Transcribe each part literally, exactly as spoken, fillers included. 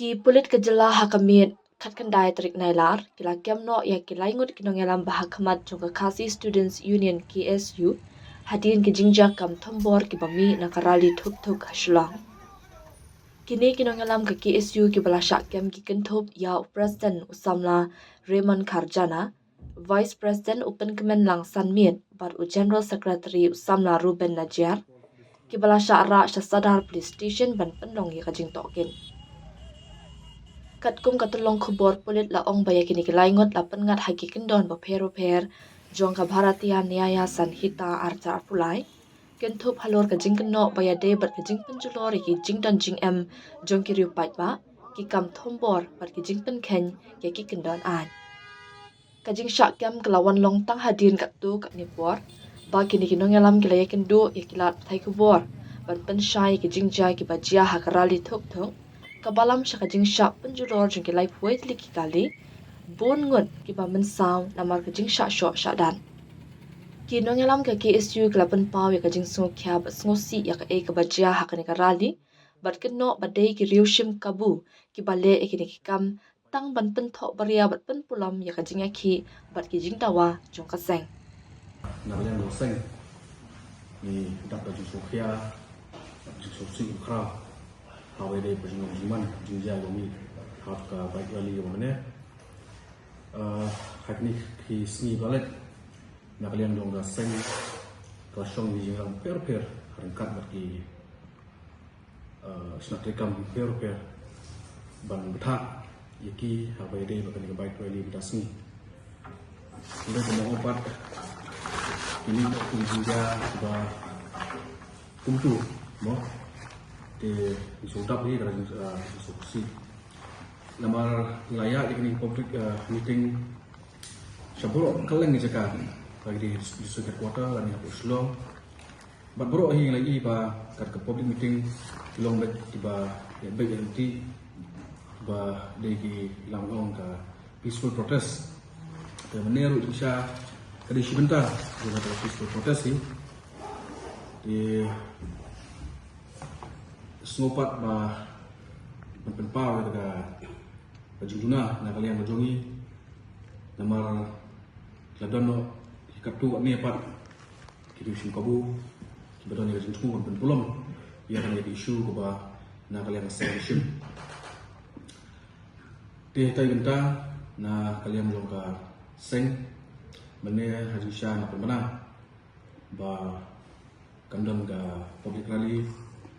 Ki pulit ka jylla ha ka miet khatkhyndai tarik Nailar ki la kem noh ïa ki laingut ki nongïalam ba ha khmat jong ka Khasi Students Union, K S U, hadien ki jingjia kam thombor kiba mih na ka rali thup thuk ha Shillong. Kine ki nongïalam ka K S U kiba la shah kem ki kynthup ïa u President u samla Raymond Kharjana, Vice President u Pynkmenlang Sanmiet bad u General Secretary u samla Reuben Najiar, kiba la shah rah sha Sadar Police Station ban pynlong ïa ka jingtohkit. Katkum ka tyllong khubor, pulit la ong ba ïa kine ki laingut la pynngat ha ki kyndon bapher bapher jong ka Bharatiya Nyaya Sanhita arhajar arphew lai, kynthup halor ka jingkynnoh ba ïadei bad ka jingpynjulor ïa ki jingdon jingem jong ki riew paidbah, ki kam thombor bad ki jingpynkheiñ ïa ki kyndon aiñ. Ka jingshah kem ka la wan long tang hadien katto katne por ba kine ki nongïalam ki la ïakynduh ïa ki lad pathai khubor ban pynshai ïa ki jingjia kiba jia ha ka rali thup thuk, kaba lam sha ka jingshah pynjulor jong ki laiphew tylli ki kali, bun ngut kiba mynsaw namar ka jingshah shoh shah dat. Ki nongïalam ka K S U ki la pynpaw ïa ka jingsngewkhia bad sngewsih ïa kaei kaba jia ha kane ka rali, bad kynnoh ba dei ki riew shim kabu kiba leh ïa kine ki kam tang ban pynthoh baria bad pynpulom ïa ka jingïakhih bad ki jingdawa jong ka seng. Na ka liang jong ka seng, ngi dap da jingsngewkhia, jingsngewsih khraw ha kaba ïadei bad ka jingman jingjia jong ngi ha ka bike rally jong ngi mynne. Eh, ha kine ki sngi ba la leit, na ka liang jong ka seng ka la shong ïa ki jingrang bapher bapher ryngkat bad ki, eh, shnat treikam bapher bapher ban bthah ïa ki ha kaba ïadei bad kane ka bike rally mynta ka sngi. Hynrei kumno pat, kine ki jingjia kiba kumtu, mo, te ngi sngewdap ïa ka, eh, sngewsih. Namar la ïaid ïa kane ka public, eh, meeting sha baroh kylleng ki jaka, la ki dei District Headquarter lane hapoh Shillong. Bad baroh hi ngi la ïohi ba kat ka public meeting ki long beit kiba ïa beit ïa lynti, ba dei ki lam ong ka peaceful protest. Te mynne ruh jingshisha ka dei shi bynta jong ka peaceful protest hi. Te sngew pat ba ban pynpaw ïa ka, ka jingduna na ka liang ka jong ngi, namar la don noh ki katto katne pat ki riew shim kabu kiba don ïa ka jingthmu ban pynpulom ïa kane ka issue kaba na ka liang ka seng shim. Te hynrei mynta na ka liang jong ka seng, mynne ha jingshisha nga pynbna ba kan don ka public rally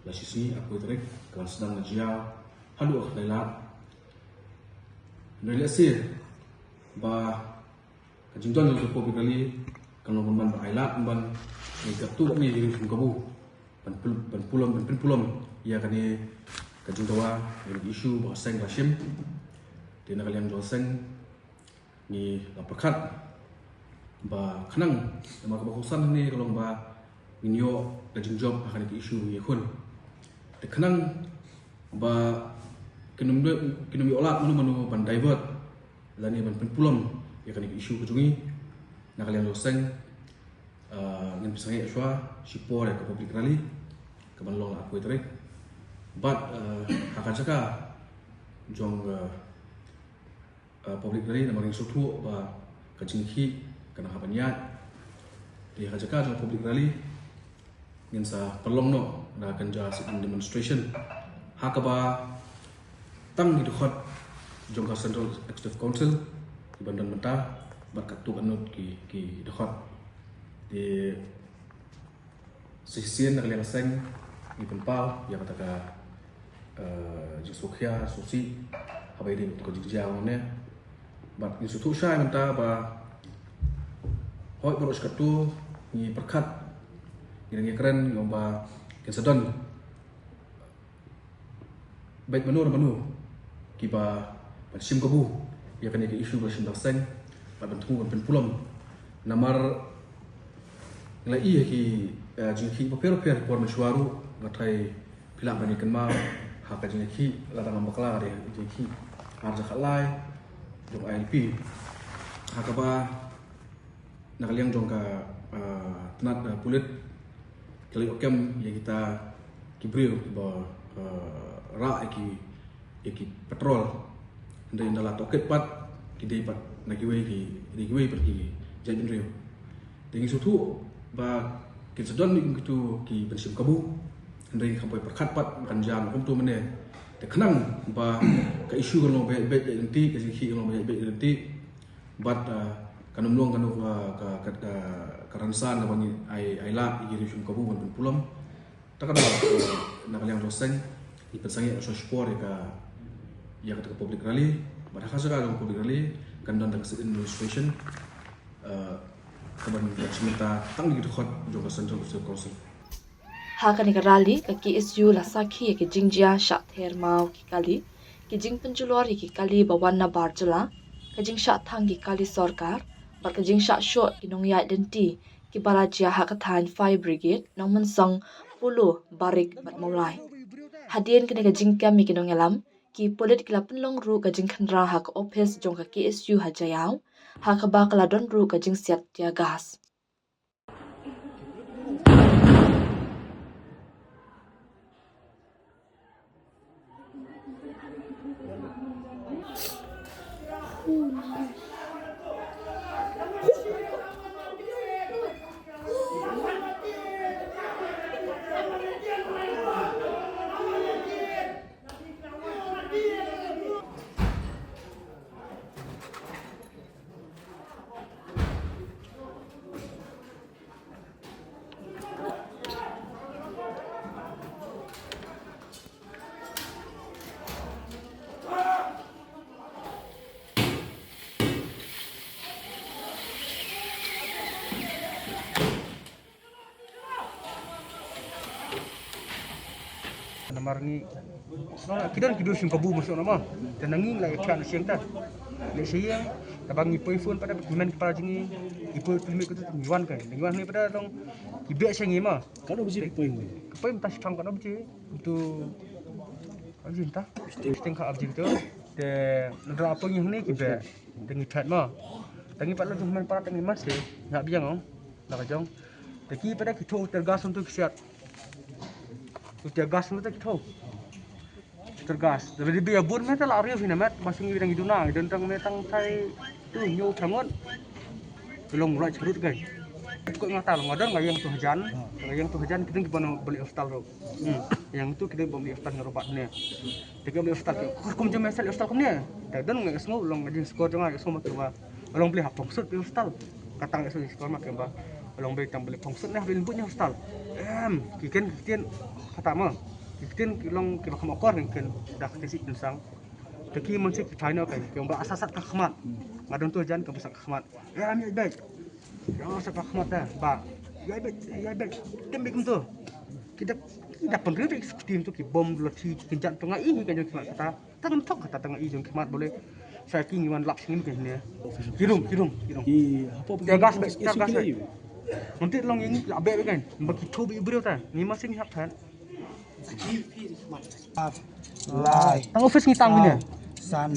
la shisngi arphew tarik, ka ban sdang na Jaiaw haduh ha Khlailad. Hynrei lehse ba ka jingdon jong ka public rally kan long pynban ba ai lad pynban ïa katto katne ki riew shim kabu ban pul-, ban pulom, ban pynpulom ïa kane ka jingdawa, ïa ka issue ba ka seng ka shim. Te na ka liang jong ka seng ngi la pyrkhat ba khnang, namar kaba kongsan hangne ka long ba ngin ïoh ka jingjop ha kane ka issue ngi ïakhun. Te khnang ba kin ym, kin ym ïoh lad mano mano ban divert lane ban pynpulom ïa kane ka issue ka jong ngi, na ka liang jong ka seng, ah, ngin pynsangeh shuwa shipor ïa ka public rally ka ban long ha arphew tarik. Bad, ah, ha ka jaka jong, ah, ah, public rally, namar ngi sngewthuh ba ka jingïakhih ka nang hap ban ïaid. Te ha ka jaka jong public rally ngin sa pynlong noh da ka jingïakhih demonstration, ha kaba tang ki dkhot jong ka Central Executive Council ki ban don bynta bad katto katne ki, ki dkhot. Te sa shisien na ka liang ka seng ngi pynpaw ïa kata ka, eh, jingsngewkhia sngewsih ha kaba ïadei bad ka jingjia hangne. Bad ngi sngewthuh shai mynta ba hooid baroh shi katto ngi pyrkhat, ngi dang ïakren ngi ong ba kin sa don beit mano re mano kiba ban shim kabu ïa kane ka issue ba shim da ka seng bad ban thmu ban pynpulom. Namar ngi la ïohi ha ki, eh, jingïakhih bapher bapher por mynshuwa ruh, nga tharai phi lah ban ïa kynmaw ha ka jingïakhih lada ngam bakla ka dei jingïakhih arhajar khatlai jong I L P, ha kaba na ka liang jong ka, ah, tnat, ah, pulit ki la ïoh kem ïa kita ki briew kiba, ah, rah ïa ki ïa ki patrol. Hynrei ynda la tohkit pat ki dei pat na kiwei ki, na kiwei pat ki jaitbynriew. Te ngi sngewthuh ba kin sa don mih kum kito ki ban shim kabu. Hynrei kham poi pyrkhat pat ba kan jia kumto mynne. Te khnang ba ka issue kan long ba ïaid beit ïaid lynti, ka jingkhih kan long ba ïaid beit ïaid lynti. Bad kan ym long kano ka, ka, ka, ka rynsan kaba ngi ai, ai lad ïa ki riew shim kabu ban pynpulom. Te ka dei, eh, na ka liang jong ka seng ngi pynsangeh shwa shipor ïa ka, ïa kata ka public rally. Bad ha ka jaka jong ka public rally kan don da ka sit-in demonstration, eh, kaban shim bynta tang ïa ki dkhot jong ka Central Officer Council. Ha kane ka rally ka K S U la sakhi ïa ki jingjia shah ther maw ki kali, ki jingpynjulor ïa ki kali ba wan na bar jylla, ka jingshah thang ki kali sorkar, bad ka jingshah shoh ki nongïaid lynti kiba la jia ha ka thaiñ Fire Brigade, Nongmynsong, Polo, Barik bad Mawlai. Hadien kane ka jingkem ïa ki nongïalam, ki pulit ki la pynlong ruh ka jingkhynra ha ka ophis jong ka K S U ha Jaïaw, ha kaba ka la don ruh ka jingsiat tear gas. Namar ngi, no, ki don ki dur shim kabu masuk nama. Te na ngi la ïa khan shim ta. Le shim ta bang ngi poi phone pada ki men para jong ngi. Ngi poi phone ko ngi wan ka. Ngi wan ngi pada long ki beh shim ngi ma. Kano biji poi ngi? Poi mta shitang kano biji. Tu abji mta. Shitang ka abji tu. Te nadra poi ngi ni ki beh. Te ngi chat ma. Te ngi pat la tu men para te ngi mas ke. Nga biang ong. La ka jong. Te ki pada ki tho tear gas tu ki siat. Tu tear gas tu ki tho. Tear gas. Te bidi bia bun met la riu hina met. Masing ngi dang iduna. Dang dang met tang tai tu nyu thangon. Long raj rut gai. Ko nga ta long adon nga yang tu hajan. Nga yang tu hajan kita ki bano beli hostel tu. Hmm. Yang tu kita beli hostel ngarobat ne. Te ki ong beli hostel ki, kum jong me sel hostel kumne. Te don nga sngew long nga jingskor jong nga sngew ma ki ba long beli ha Phongsut beli hostel. Kata nga sngew jingskor ma ki ba long beli tang beli Phongsut ne beli lembut ne hostel. Em, ki ken ki ken kata ma. Ki ken ki long ki ba kham akor ki ken da ka tisi ken sang. Te ki mon se ki thai no ka ki ong ba asasat ka khmat. Nga don tu jan ka ba sat ka khmat. Em, ïa bek. Ïa sa ka khmat da ba. Ïa bek, ïa bek. Tem bek kumto. Ki da, ki da pynriew bek tim tu ki bom lathi ki kynjat tu nga i hi ka jong ki khmat kata. Ta kan thok kata ta nga i jong ki khmat bole. Sa ki ngi wan lap sngim ke ne. Ki rung, ki rung, ki rung. Ki hapoh tear gas bek, tear gas bek. Nanti long ïa ngi la bek bek kan. Ba ki thoh bek briew ta. Ngi masing hap than. Lai. Tang office ngi tang mine. San,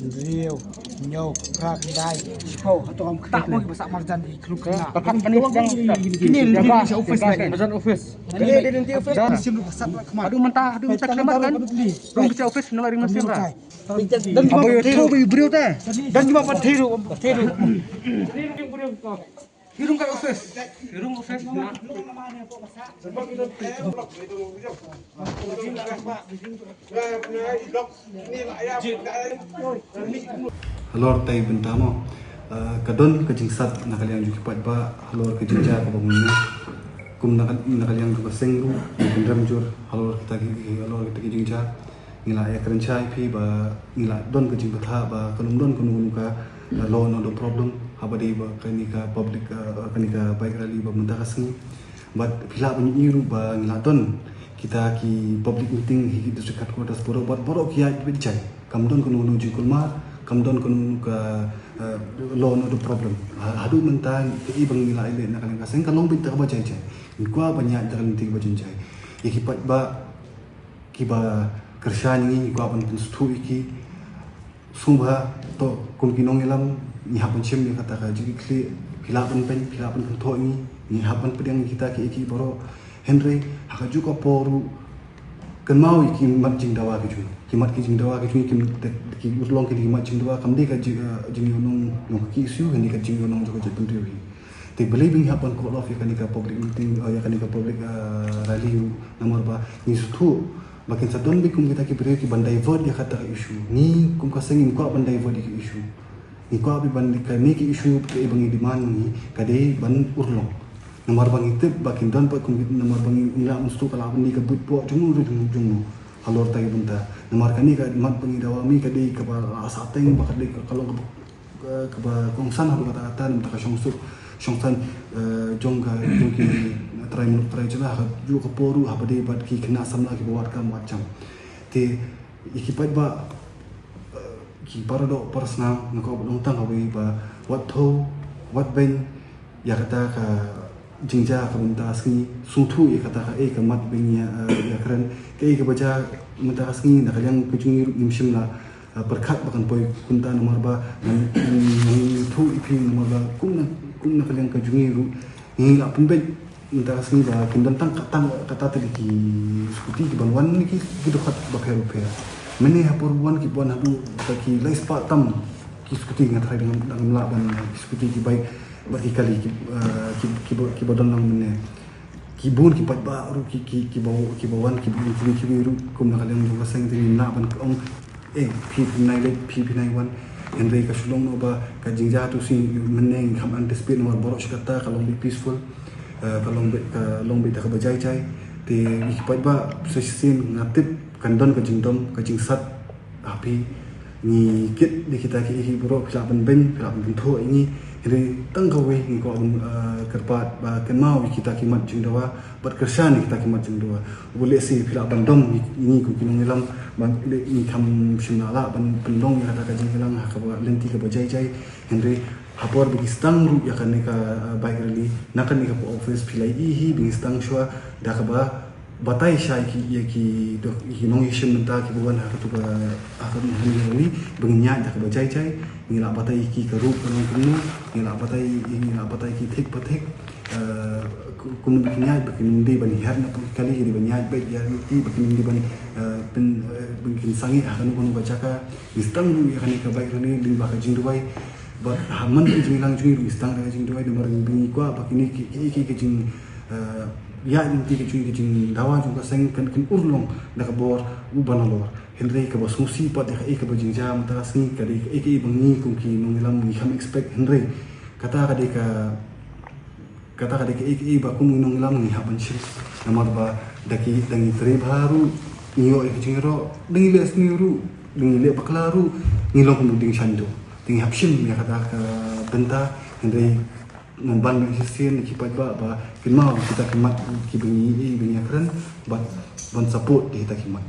hynriew, hynñiew, phra, khyndai, shiphew. Hato kam kata mo ki ba sah marjan ki kluk kena. Pakat ani sedang. Kini tear gas, office tear gas, lagi. Marjan office. Kini dia nanti office. Sim lu kasat lah kemar. Aduh mentah, aduh mentah kemar kan. Rung bicha office nang ring masih lah. Dan apa yo tu bi briew ta. Dan cuma patheru, patheru. Hirung ka office. Hirung office. Halor tai bynta mo. Eh, ka don ka jingsat na ka liang jong ki paidbah halor ka jingjia kaba mynne. Kum na ka, na ka liang jong ka seng ruh, ngi kynrem jur halor kita ki, halor kita ki jingjia. Ngi la ïakren shai phi ba ngi la don ka jingbthah ba kan ym don kano kano ka, eh, law and order problem haba dei ba kane ka public, eh, kane ka bike rally ba mynta ka sngi. Bad phi lah ban ïohi ruh ba ngi la don kita ki public meeting hi ki district headquarters baroh bad baroh ki ïaid beit jai. Kam don kano kano jingkulmar, kam don kano kano ka, eh, law and order problem. Ha, haduh mynta kaei ba ngi la ïaleh na ka liang ka seng ka long beit da kaba jai jai. Ngi kwah ban ïaid da ka lynti kaba jai jai. Ïa ki paidbah kiba kyrshan ïa ngi, ngi kwah ban pynsngewthuh ïa ki. Sngewbha to kum ki nongïalam ngi hap ban shim ïa kata ka jingkitkhlieh, phi lah ban pyn, phi lah ban kynthoh ïa ngi, ngi hap ban pdiang ïa kita kiei kiei baroh. Hynrei ha kajuh ka por ruh Kynmaw ïa ki mat jingdawa ki jong ngi. Ki mat ki jingdawa ki jong ngi, ki, ki urlong ki dei ki mat jingdawa, kam dei ka jing, eh, jingïohnong jong ka K S U, hynrei ka jingïohnong jong ka jaitbynriew hi. Te balei ba ngi hap ban call off ïa kane ka public meeting, eh, ïa kane ka public, eh, rally ruh, namar ba ngi sngewthuh ba kin sa don beit kum kita ki briew ki ban divert ïa kata ka issue. Ngi kum ka seng ngim kwah ban divert ïa ka issue. Ngi kwah beit ban, kane ka issue kaei ba ngi demand ngi ka dei ban urlong. Namar ba ngi tip ba kin don pat kum, namar ba ngi, ngi lah ban sngewthuh ka lah ban dei ka buit poh jong u ruh jong u, jong u halor kata ka bynta. Namar kane ka mat ba ngi dawa mih ka dei kaba la sah teng, ba ka dei ka, ka long kaba, eh, kaba kongsan haduh katta katta, namar ka shongsuk shongsan, eh, jong ka, jong ki trai muluk trai jylla, ha kajuh ka por ruh haba dei bad ki khynnah samla kiba wad kam wad jam. Te ïa ki paidbah, eh, ki para doh para snam, nga kwah ban ong tang kawei ba wat thew, wat beiñ ïa kata ka jingjia ka mynta ka sngi, sngewthuh ïa kata kaei ka mat ba ngi, eh, ïakren, kaei kaba jia mynta ka sngi, na ka liang ka jong ngi ruh ngim shym la, eh, pyrkhat ba kan poi kumta, namar ba ngan, ngan, ngan ïathuh ïa phi namar ba kum na, kum na ka liang ka jong ngi ruh ngi la pynbeit mynta ka sngi ba kin don tang ka, tang kata tylli ki scooty ki ban wan na ki, ki dkhot bapher bapher. Mynne ha por wan ki ban haduh ka ki lai spah tam ki scooty, nga tharai dang, dang lah ban, ki scooty, ki bike bad ki kali ki, eh, ki, ki ba, ki ba don lang mynne. Ki bun ki paidbah ruh ki, ki, ki ba, ki ba wan, ki bun ki, ki ruh kum na ka liang jong ka seng, te ngim lah ban ong, eh, phi, phi nai leit, phi, phi nai wan. Hynrei ka shu long noh ba ka jingjia tu shi mynne ngim anticipate namar baroh shi katta ka long beit peaceful. Eh, ka long beit, ka long beit da kaba jai jai. Te ïa ki paidbah sa shisien nga tip kan don ka jingdom, ka jingsat ha phi. Ngi kit da kita kiei kiei baroh, phi lah ban beiñ, phi lah ban pynthut ïa ngi. Hynrei tang kawei ngi kwah ban, eh, kyrpad ba kynmaw ïa kita ki mat jingdawa bad kyrshan ïa kita ki mat jingdawa. Uba lehse phi lah ban dom ïa ngi kum ki nongïalam, ba ngi kham shym la lah ban pynlong ïa kata ka jingïalang ha kaba lynti kaba jai jai. Hynrei ha por ba ki sdang ruh ïa kane ka, eh, bike rally, na kane ka office phi la ïohi hi ba ngi sdang shuwa da kaba batai sha ïa ki, ïa ki, ïa ki nongïashim bynta kiba wan ha katu ka, ha kane ka rally, ba ngin ïaid da kaba jai jai. Ngi la batai ïa ki ka ruh ka long kumno, ngi la batai, ngi la batai ïa ki thik pa thik. Eh, ku-, kumno ba kin ïaid, ba kin ym dei ban hiar na pung kali, ki dei ban ïaid beit ïa ki, ba kin ym dei ban, eh, pyn, eh, ba kin sangeh ha kano kano ka jaka. Ngi sdang ruh ïa kane ka bike rally lyngba ka jingduwai. Bad ha man ka jingïalang jong ngi ruh ngi sdang da ka jingduwai, namar ba ngi kwah ba kine ki, ki, ki, ki jing, eh, ïaid lynti ka jong ngi, ka jingdawa jong ka seng kan, kan urlong da ka bor u ban halor. Hynrei kaba sngewsih pat ïa kaei kaba jingjia mynta ka sngi ka dei kaei kaei ba ngi kum ki nongïalam ngi kham expect, hynrei kata ka dei ka, kata ka dei kaei kaei ba kum ngi nongïalam ngi hap ban shim. Namar ba da ki, da ngi trei bha ruh ngi ïoh ïa ka jingïaroh, da ngi leh sniew ruh, da ngi leh bakla ruh ngi long kum u dieng shaiñdur. Te ngi hap shim ïa kata ka bynta. Hynrei ngan ban ïa shisien ïa ki paidbah ba kynmaw ïa kita ki mat kiba ngi, eh, ba ngi ïakren, bad ban support ïa kita ki mat.